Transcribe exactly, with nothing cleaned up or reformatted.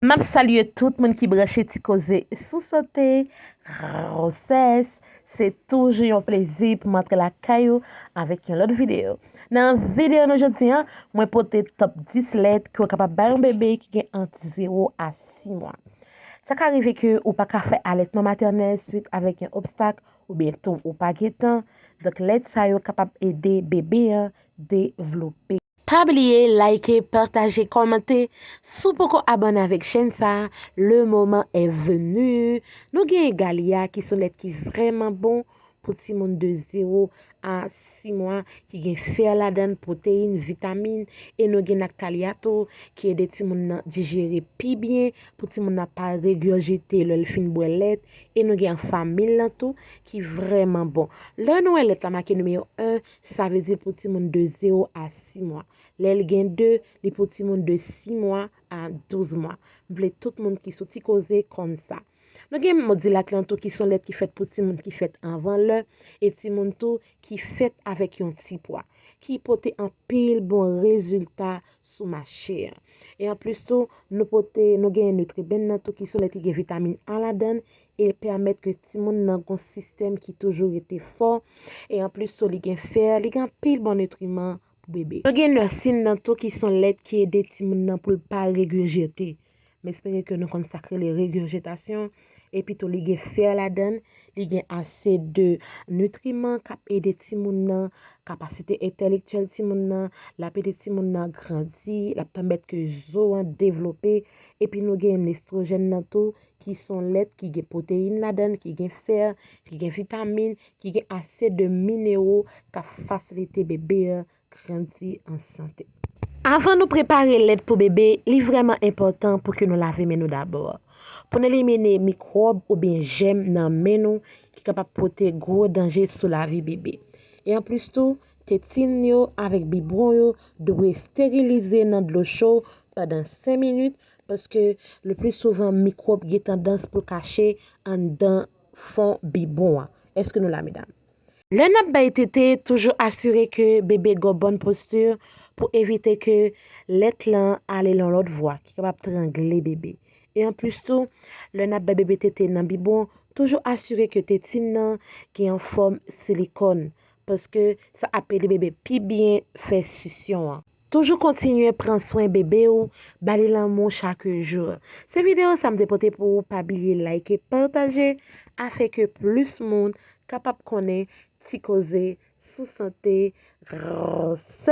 M ap salye tout moun ki branche Ti Koze sou sante, gwosès. Se toujou yon plezi pou m antre lakay ou avèk yon lòt videyo. Nan videyo nou jodi a, mwen pote top dis lèt ke w kapab bay yon bebe ki gen ant zewo a sis mwa. Sa ka rive ke ou pa ka fè alètman matènèl swit avèk yon obstak oubyen tou ou pa gen tan. Donk, lèt sa yo kapab ede bebe a devlope. Pa bliye like, pataje, kòmante. Si w poko abòne avèk chèn sa a, le moment est venu. Nou gen Galia ki se yon lèt ki vrèman bon pou timoun de zewo a sis mwa, ki gen fè ladan l, pwoteyin, vitamin, e nou gen Lactalia tou, ki ede timoun nan dijere pi byen, pou timoun nan pa regurgite lè l fin bwè lèt, e nou gen Enfamil lan tou, ki vrèman bon. Lè nou wè lèt la make nimewo en, sa vle di pou timoun de zewo a sis mwa. Lè l gen de, li pou timoun de sis mwa a douz mwa. M vle tout moun ki sou Ti Koze konn sa. Nou gen Modilac lan tou ki se yon lèt ki fèt pou timoun ki fèt anvan lè, e timoun tou ki fèt avèk yon ti pwa, ki pote anpil bon rezilta sou mache a. E anplis tou, nou pote, nou gen Nutriben nan tou ki se yon lèt ki gen vitamin A ladan l, e l pèmèt ke timoun nan gen yon sistèm ki toujou rete fò, e anplis tou, li gen fè, li gen anpil bon nitriman pou bebe. Nou gen Nursin nan tou ki se yon lèt ki ede timoun nan pou l pa regurgite. M espere ke nou konn sa k rele regurgitation. Epi tou, li gen fè ladan l, li gen ase de nitriman k ap ede timoun nan, kapasite entèlektyèl timoun nan, l ap ede timoun nan grandi, l ap pèmèt ke zo an devlope. Epi nou gen estrojèn nan tou, ki se yon lèt ki gen pwoteyin ladan l, ki gen fè, ki gen vitamin, ki gen ase de minewo k ap fasilite bebe a grandi an sante. Avan nou prepare lèt pou bebe, li vrèman enpòtan pou ke nou lave men nou dabò. Pou n elimine mikwòb oubyen jèm nan men nou ki kapab pote gwo danje sou lavi bebe. E anplis tou, tetin yo avèk bibwon yo dwe esterilize nan dlo cho pandan senk minit, paske le pli souvan mikwòb gen tandans pou l kache anndan fon bibwon an. Èske nou la, medam? Lè n ap bay tete, toujou asire ke bebe gen yon bòn posti pou evite ke lèt lan ale nan lòt vwa ki kapab trangle bebe. E anplis tou, lè n ap bay bebe tete nan bibwon, toujou asire ke tetin nan gen yon fòm silikòn, paske sa ap ede bebe pi byen fè sisyon an. Toujou kontinye pran swen bebe w, ba li lanmou chak jou. Se videyo sa m te pote pou ou, pa bliye like, pataje, afin ke plis moun kapab konnen Ti Koze sou sante, gwosès.